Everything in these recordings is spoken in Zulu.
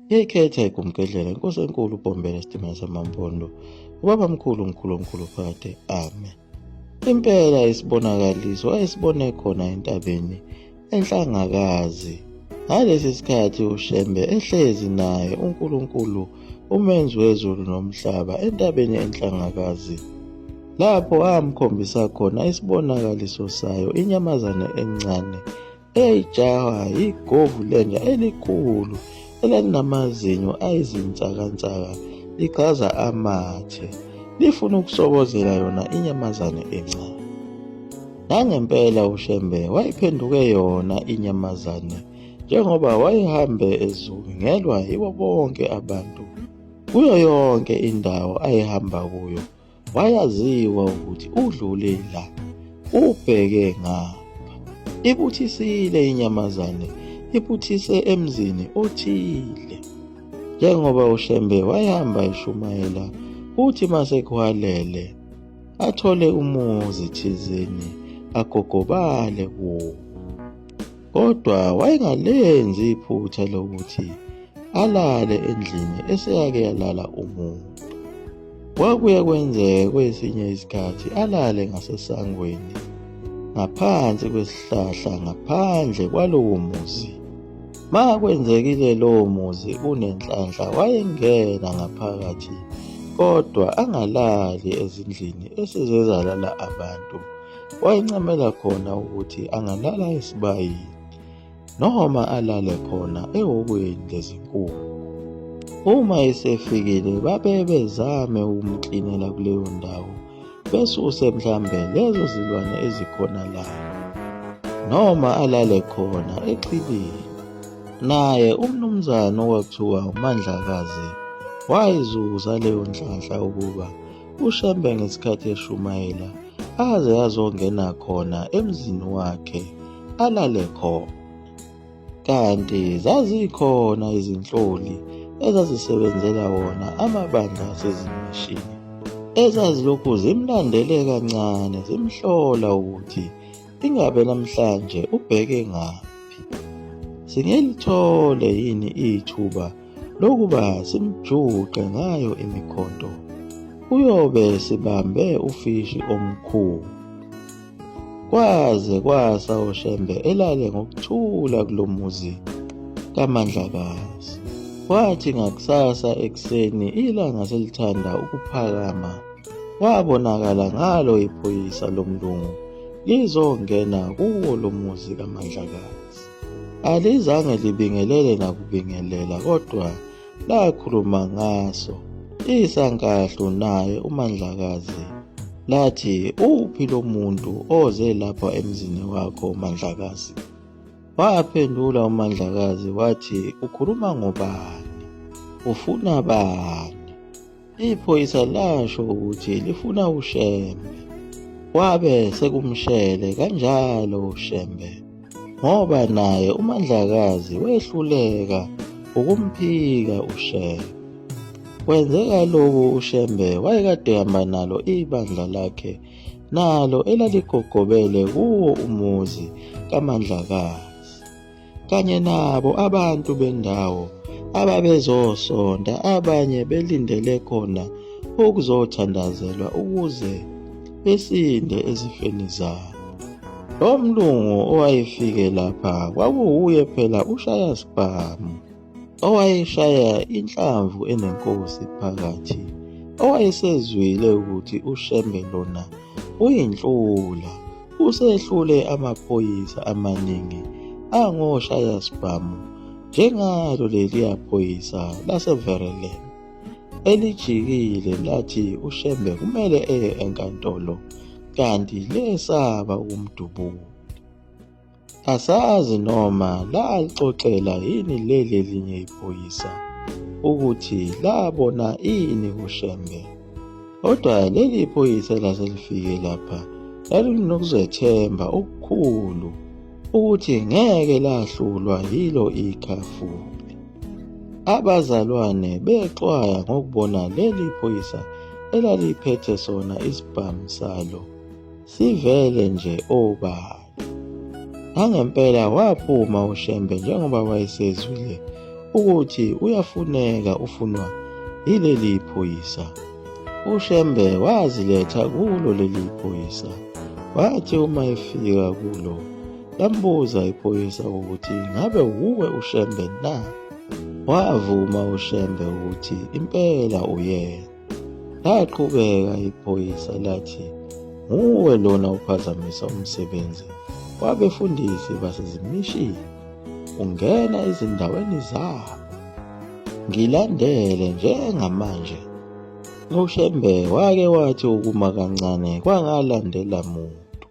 Ngiyikhetha igumgedlela inkosi enkulu uBhombela isitimela samaMpondo ubaba mkhulu mkhulu omkhulu phakade amen. Impela isibonakaliso ayesibone khona entabeni enhlangakazi ngalesi sikhathi uShembe ehlezi naye uNkulunkulu umenzi wezulu nomhlaba entabeni enhlangakazi lapho amkhombisa khona isibonakaliso sayo inyamazane encane eyayijahwa yigovu lenja elikhulu elalinamazinyo ayizinsakantsaka lichaza amathe lifuna ukusobozela yona inyamazane encane. Nangempela uShembe wayiphenduke yona inyamazane njengoba wayehambe ezungelwa yibo bonke abantu kuyo yonke indawo ayehamba kuyo. Wayaziwa ukuthi udlule la ubheke ngapha. Ibuthisile inyamazane ibuthise emzini othile. Njengoba uShembe wayehamba eshumayela uthi masekuhwalele athole umuzi thizeni agogobale kuwo. Kodwa wayengalenzi iphutha lokuthi alale endlini eseyake yalala umuntu. Kwakuye kwenzeke kwesinye isikhathi alale ngasesangweni ngaphansi kwesihlahla ngaphandle kwalowo muzi. Ma kwenzekile lowo muzi unenhlanhla wayengena ngaphakathi kodwa angalali ezindlini esezezalala abantu. Wayencamela khona ukuthi angalala esibayeni noma alale khona ehhokweni lezinkukhu. Uma esefikile babe bezame ukumklinela kuleyo ndawo besuse mhlambe lezo zilwane ezikhona lapho noma alale khona exhibeni. Naye umnumzane okwakuthiwa uMandlakazi wayizuza leyo nhlanhla ukuba uShembe ngesikhathi eshumayela aze azongena khona emzini wakhe alale khona. Kanti zazikhona izinhloli ezazisebenzela wona amabandla asezimishini ezazilokhu zimlandele kancane zimhlola ukuthi ingabe namhlanje ubheke ngaphi. Singelithole yini ithuba lokuba simjuqe ngayo imikhonto kuyobe sibambe ufishi omkhulu. Kwaze kwasa uShembe elale ngokuthula kulo muzi kaMandlakazi. Kwathi ngakusasa ekuseni ilanga selithanda ukuphakama wabonakala ngalo iphoyisa lomlungu lizongena kuwo lo muzi kaMandlakazi. Alizange libingelele nakubingelela kodwa lakhuluma ngaso isankahlu naye uMandlakazi lathi uphi lo muntu oze lapha emzini wakho Mandlakazi? Waphendula uMandlakazi wathi ukhuluma ngobani? Ufuna bani? Iphoyisa lasho ukuthi lifuna uShembe. Wabe sekumshele kanjalo uShembe ngoba naye uMandlakazi wehluleka ukumphika uShembe. Kwenzeka lokhu uShembe wayekade ehamba nalo ibandla lakhe nalo elaligogobele kuwo umuzi kaMandlakazi. Kanye nabo abantu bendawo ababezosonta abanye belindele khona ukuzothandazelwa ukuze besinde ezifeni zabo. Lo mlungu owayefike lapha kwakuwuye phela ushaya sibhamu owayeshaya inhlamvu enenkosi phakathi owayesezwile ukuthi uShembe lona uyinhlula usehlule amaphoyisa amaningi angoshayasibhamu njengalo leliya phoyisa laseVerelen elijikile lathi uShembe kumele eye enkantolo kanti lesaba ukumdubula. Asazi noma lalixoxela yini leli elinye iphoyisa ukuthi labona ini kuShembe. Kodwa leli phoyisa elaselifike lapha lalinokuzethemba okukhulu ukuthi ngeke lahlulwa yilo ikhafuli. Abazalwane bexwaya ngokubona leli phoyisa elaliphethe sona isibhamu salo sivele nje obala. Nangempela waphuma uShembe njengoba wayesezwile ukuthi uyafuneka ufunwa yileli phoyisa. UShembe waziletha kulo leli phoyisa. Wathi uma efika kulo lambuza iphoyisa ukuthi ngabe wuwe uShembe na? Wavuma uShembe ukuthi impela uyena. Laqhubeka iphoyisa lathi nguwe lona uphazamisa umsebenzi wabefundisi basezimishini ungena ezindaweni zabo. Ngilandele njengamanje. UShembe wake wathi ukuma kancane kwangalandela muntu.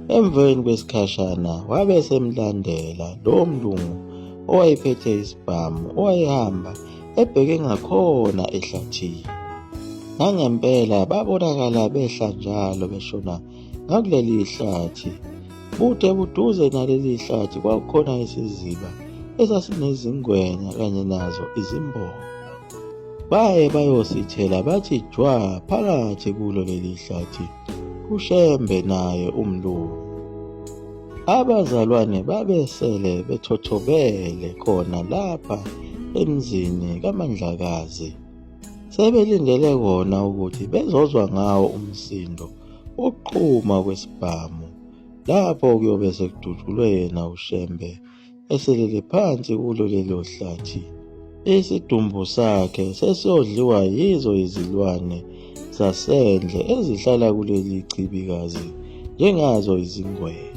Emveni kwesikhashana wabe esemlandela lo mlungu owayephethe isibhamu owayehamba ebheke ngakhona ehlathini. Nangempela babonakala behla njalo beshona ngakuleli hlathi. Bude buduze naleli hlathi kwakukhona isiziba esasinezingwenya kanye nazo izimbongo. Baye bayosithela bathi jwa phakathi kulo leli hlathi uShembe naye umlungu. Abazalwane babesele bethothobele khona lapha emzini kaMandlakazi. Sebelindele kona ukuthi bezozwa ngawo umsindo wokuqhuma kwesibhamu lapho kuyobe sekudutshulwe yena uShembe eselele phansi kulo lelo hlathi. Isidumbu sakhe sesiyodliwa yizo izilwane zasendle ezihlala kuleli chibikazi njengazo izingwenya.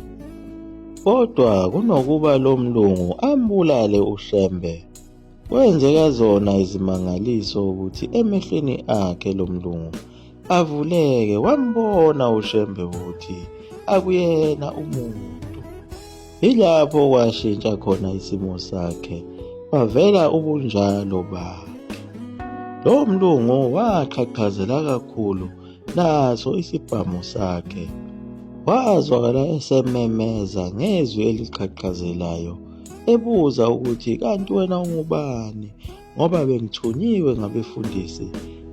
Kodwa kunokuba lo mlungu ambulale uShembe, Kwenzeka zona izimangaliso ukuthi emehlweni akhe lo mlungu avuleke wambona uShembe ukuthi akuyena umuntu. Yilapho kwashintsha khona isimo sakhe bavela ubunjalo bakhe. Lo mlungu waqhaqhazela kakhulu naso isibhamu sakhe. Wazwakala esememeza ngezwi eliqhaqhazelayo ebuza ukuthi kanti wena ungubani ngoba bengithunyiwe ngabefundisi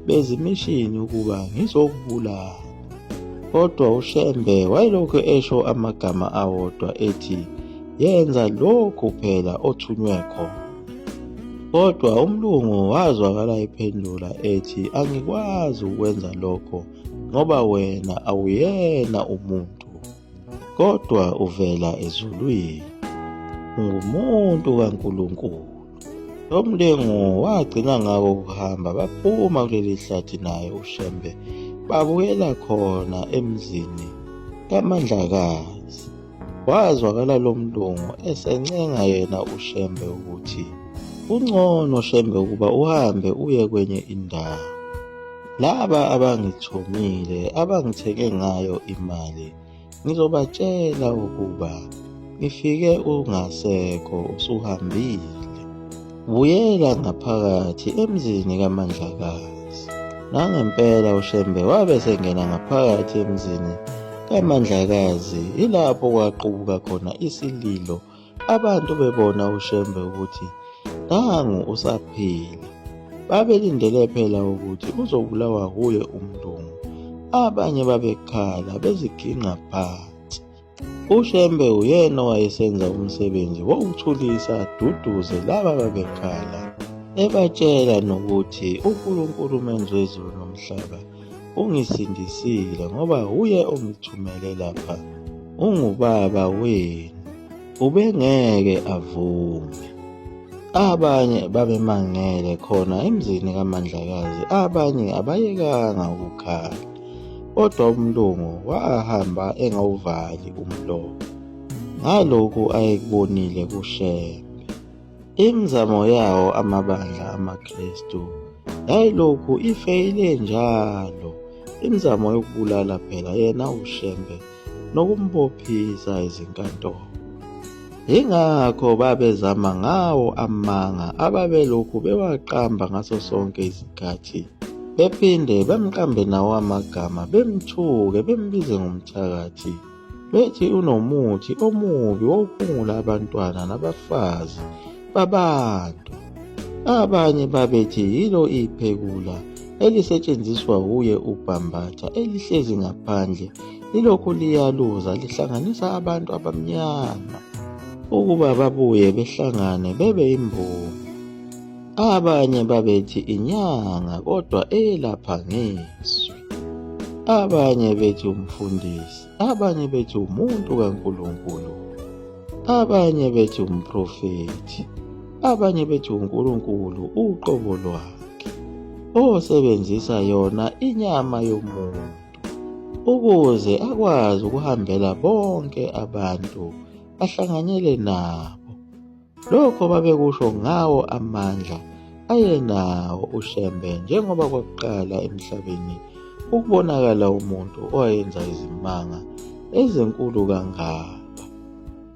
bezimishini ukuba ngizokubulala. Kodwa uShembe wayelokhu esho amagama awodwa ethi yenza lokhu phela othunywe khona. Kodwa umlungu wazwakala ephendula ethi angikwazi ukwenza lokho ngoba wena awuyena umuntu. Kodwa uvela ezulwini, ungumuntu kaNkulunkulu. Lo mlingo wagcina ngako ukuhamba baphuma kuleli hlathi naye uShembe babuyela khona emzini kaMandlakazi. Wazwakala lo mlungu esencenga yena uShembe ukuthi kungcono Shembe ukuba uhambe uye kwenye indawo. Laba abangithumile abangithenge ngayo imali ngizobatshela ukuba ngifike ungasekho usuhambile. Buyela ngaphakathi emzini kaMandlakazi. Nangempela uShembe wabe sengena ngaphakathi emzini kaMandlakazi, yilapho kwaqubuka khona isililo abantu bebona uShembe ukuthi nangu usaphila. Babelindele phela ukuthi uzobulawa huye umlungu. Abanye babekhala beziginqa phansi. UShembe uyena owayesenza umsebenzi wokuthulisa aduduze laba babekhala, ebatshela nokuthi uNkulunkulu umenzi wezulu nomhlaba ungisindisile ngoba uye ongithumele lapha ungubaba wenu ubengeke avume. Abanye babemangele khona emzini kaMandlakazi, abanye abayekanga ukukhala. Kodwa umlungu wahamba engawuvali umlomo ngalokhu ayekubonile kuShembe. Imizamo yawo amabandla amaKristu yayilokhu ifeyile njalo, imizamo yokubulala phela yena uShembe nokumbophisa ezinkantolo. Yingakho babezama ngawo amanga ababelokhu bewaqamba ngaso sonke isikhathi, bephinde bemqambe nawo amagama, bemthuke, bembize ngomthakathi, bethi unomuthi omubi wokuphungula abantwana nabafazi babantu. Abanye babethi yilo iphekula elisetshenziswa wuye uBhambatha elihlezi ngaphandle lilokhu liyaluza lihlanganisa abantu abamnyama ukuba babuye behlangane bebe imbumba. Abanye babethi inyanga kodwa eyelapha ngezwi. Abanye bethi umfundisi, abanye bethi umuntu kaNkulunkulu, abanye bethi umprofethi, abanye bethi uNkulunkulu uqobo lwakhe osebenzisa yona inyama yomuntu ukuze akwazi ukuhambela bonke abantu ahlanganyele nabo. Lokho babekusho ngawo amandla ayenawo uShembe njengoba kwakuqala emhlabeni ukubonakala umuntu owayenza izimanga ezinkulu kangaka.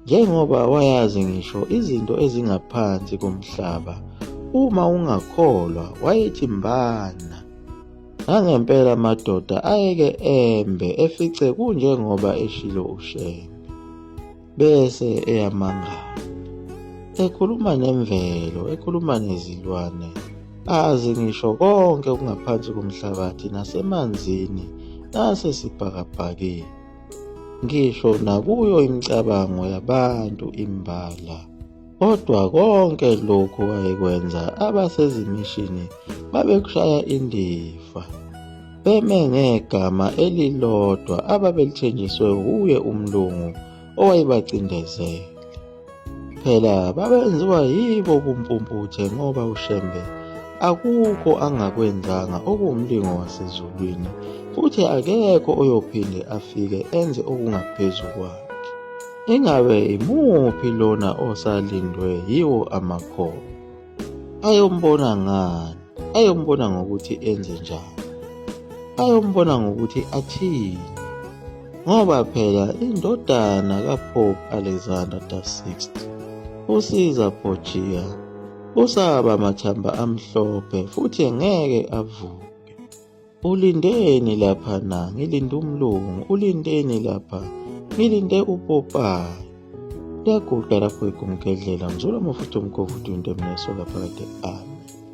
Njengoba wayazi ngisho izinto ezingaphansi komhlaba, uma ungakholwa wayethi mbana. Nangempela amadoda ayeke embe efice kunjengoba eshilo uShembe. Bese eyamangala. Ekhuluma nemvelo, ekhuluma nezilwane, azi ngisho konke okungaphansi komhlabathi nasemanzini nasesibhakabhakeni. Ngisho nakuyo imicabango yabantu imbala. Kodwa konke lokhu wayekwenza abasezimishini babekushaya indiva. Beme ngegama elilodwa ababelithenjiswe wuye umlungu owayebacindezele. Phela babenziwa yibo ubumpumputhe ngoba uShembe akukho angakwenzanga okuwumlingo wasezulwini futhi akekho oyophinde afike enze okungaphezu kwakhe. Ingabe imuphi lona osalindwe yiwo amakholwa? Ayombona ngani? Ayombona ngokuthi enze njani? Ayombona ngokuthi athini? Ngoba phela indodana kaPope Alexander the Sixth, uCaesar Borgia, usaba mathamba amhlophe futhi ngeke avuke. Ulindeni lapha na? Ngilinde umlungu. Ulindeni lapha? Ngilinde upopayi. Liyaguqa lapho igumgedlela. Mzula amafutha umgovu into emnesoka phakade. Amen.